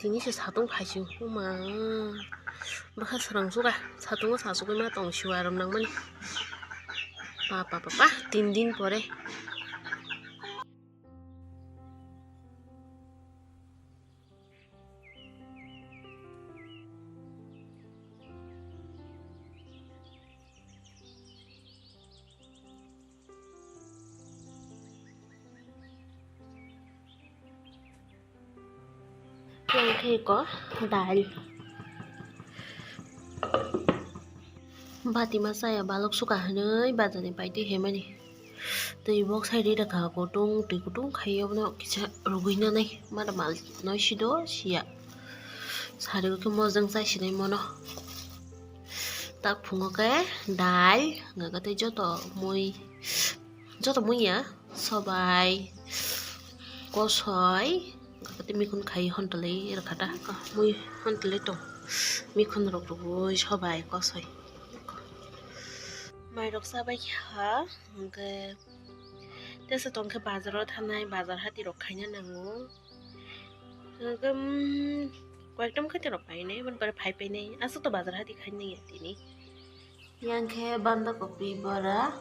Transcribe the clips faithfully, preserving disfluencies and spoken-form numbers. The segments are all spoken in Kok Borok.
Tini se satung phaising, oma. Bwkha swrang suka, satungo sa sugwi ma tong siwa rom nangmani. Pa, pa, pa, pa, tin din pore. Yang khe ko dal. Bati ma chaya balok suka hinwi bazar ni pai twi hemani. Twi bok sai ri rwkha kutung, twi kutung khai obono kisa rugwi nanai. Mada mal noi sido siya. Sari o khe mojang chai sinai mono. Tak phungo khe dal, hwnka khe tei joto mui, joto mui ya, sobai, kosoi, hwnka khe tei mikhun khai hontolwi rwkha ta. Mui hontolwi tong, mikhun rok rwgwi sobai, kosoi. Mai rok chabai kha, hwnkhe tesa tong khe bazar o thanai, bazar hati rok khaina nango. Hwnkhe, um, koyekta mwkhwtwng rok painai, aboni pore phai painai. Aswk to bazar hati khainai ya tini. Yang khe banda kopi bora.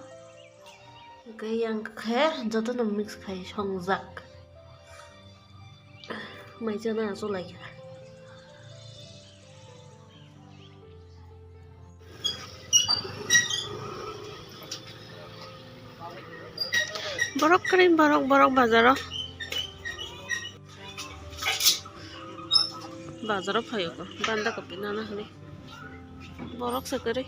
Hwnkhe yang khe jotono mix khai songjak. Mai chana achuk lai kha. Borok kwrwi borok, borok bazaro. Bazaro phaio ko banda kopi nana hwnwi. Borok se kwrwi.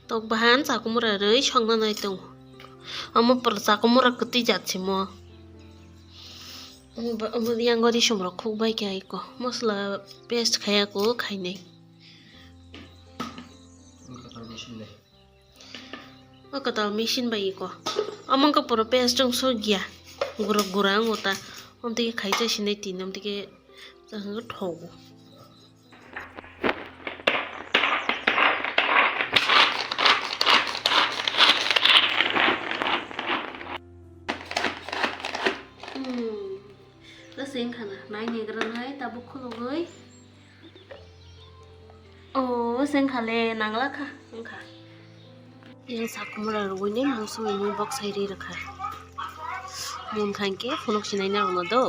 Tok bahan chakumura rwi songna nai tongo. Omo pwrw chakumura kwtwi jat simo. Omo, omo yango risum rok khuk bai khe aiko. Mosla paste khaya ko khainai. O kwtal machine bai iko. Omo wngkha puro paste wng suk ya. Gura gura wngo ta. Omtwi khe khai chai sinai tin, omtwi khe thok. Hmm. Bwswk wngkha na? Nai negra nai tabuk khulugwi. O, se wngkha le, nangla kha, wngkha. Yang sakumura rwgwini mungsumwi mui bok sai ri rwkha. Munkha hinkhe phunuk sinai narwkno do.